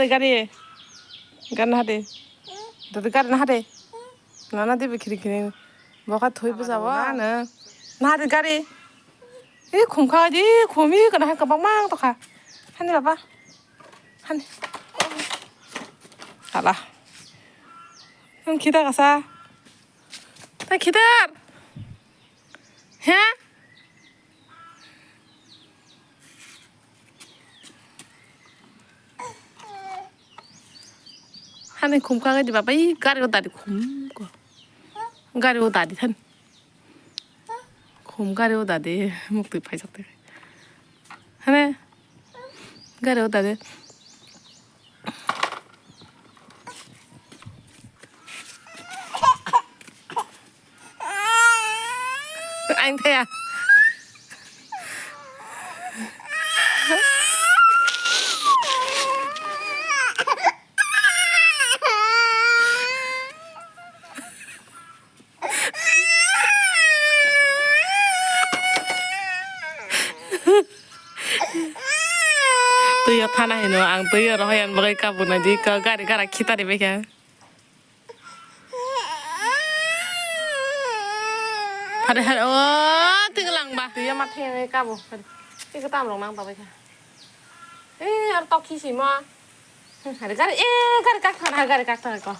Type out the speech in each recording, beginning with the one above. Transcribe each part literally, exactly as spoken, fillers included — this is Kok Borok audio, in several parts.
Gari. Gari na hade. Dadi gari na hade. Nana dibi khiri khiri. Boka thui buja wa na. Na hade gari. E khum kha di khum i kana ha kabang mang to kha. Hani baba. Hani. Hala. Nung khita kasa. Ta khitar. He? Hani khum kha di baba, i gari o dadi khum ko. Gari o dadi than. Khum gari o dadi mukti phaijak te. Hani gari o dadi. Ang thaya. Twi o thana hino ang twi o rohoyan bagwi kabuna di ka gari gara khitari baikha. Hare hare o twi langba twi o ma thengwi kabo. Twi ka tam rok nang bagwi kha. Eh, ar tok khi simo. Hari gari, eh, gari kak thang, gari kak thang ko.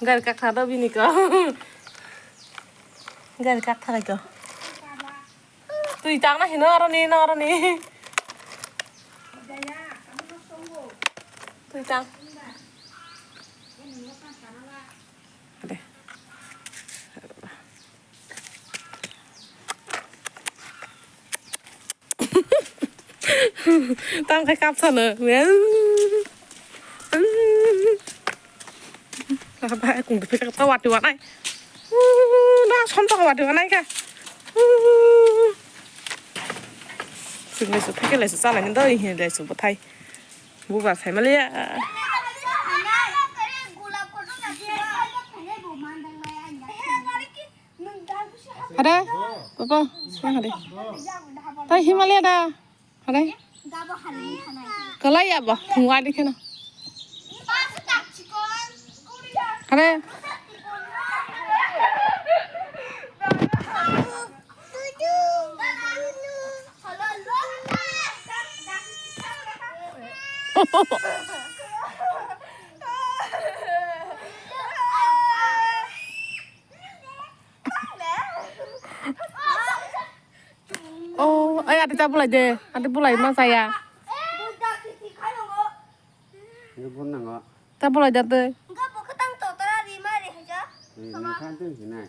Gari kak thang do bini ko. Gari kak thang ko. Twi tang na hino aro ni, no aro ni. Twi tang. Ade. Tang khai kap sano. Ba kung tu pika ta wati wanai. Na som ta wati wanai ka. Sing lesu thake lesu sala ni doi hin lesu bothai. Buba sai maliya. Hade, papa, sing hade. Tai Himalaya da. Hade. Kalai ya ba, ngwa di kena. Hade. Oh, ai ate ta bulai de, ate bulai ma saya. Ini pun nang kok. Ta bulai de te. Enggak, bu ketang totora lima deh aja. Ini kan tuh sini.